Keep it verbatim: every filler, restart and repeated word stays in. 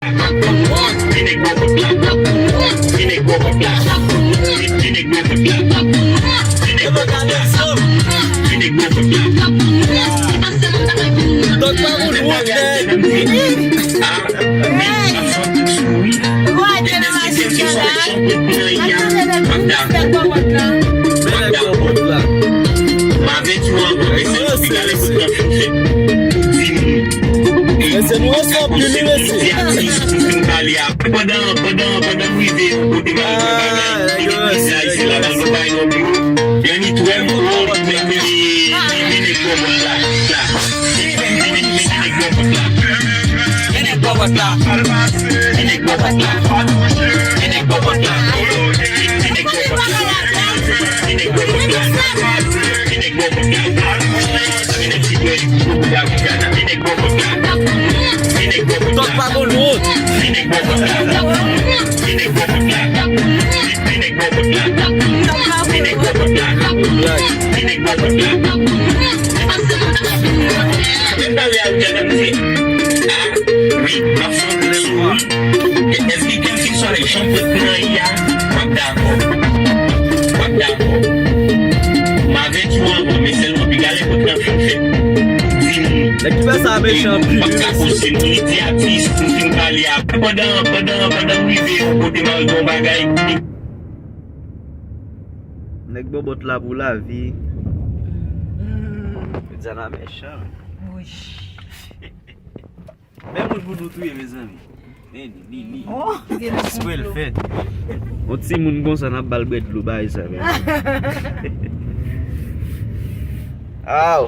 Dòk pa moun wont, nèg. Mesye, nou resevwa anpil, wi, mesye. Pandan, pandan, pandan m rive yon kote m al fè bagay, ah, yo, se la nan nou bay non pli. Yon ni twèv, men, men, men, men, men, nèg bò bòt la, la. Men, men, men, men, nèg bò bòt la. Men nèg bò bòt la. Men nèg bò bòt la. Men nèg bò bòt la. Men nèg bò bòt la. Men nèg bò bòt la. Men nèg bò bòt la. Tòk pa gon wont. Wi, m ap fè yon ti souri. Èske kèlkeswa jan m te pran ya, m ap dakò. M ap dakò. M avèti w anvan, men sèlman piga lè kote n ap fin fèt. Di m. Nèg ki fè sa mechan anpil, wi, mesye. M ap dakò, se nou li di atis, m fin pale a. Pandan, pandan, pandan m rive yon kote m al gen yon bagay. Nèg bò bòt la pou lavi. Diana mechan. Wi. Men moun pou nou touye, mezanmi. Men li, li, li. Oh, gen moun. Eksprè l fèt. Yon timoun konsa, n ap ba l bwè dlo, bagay sa, men. Aw.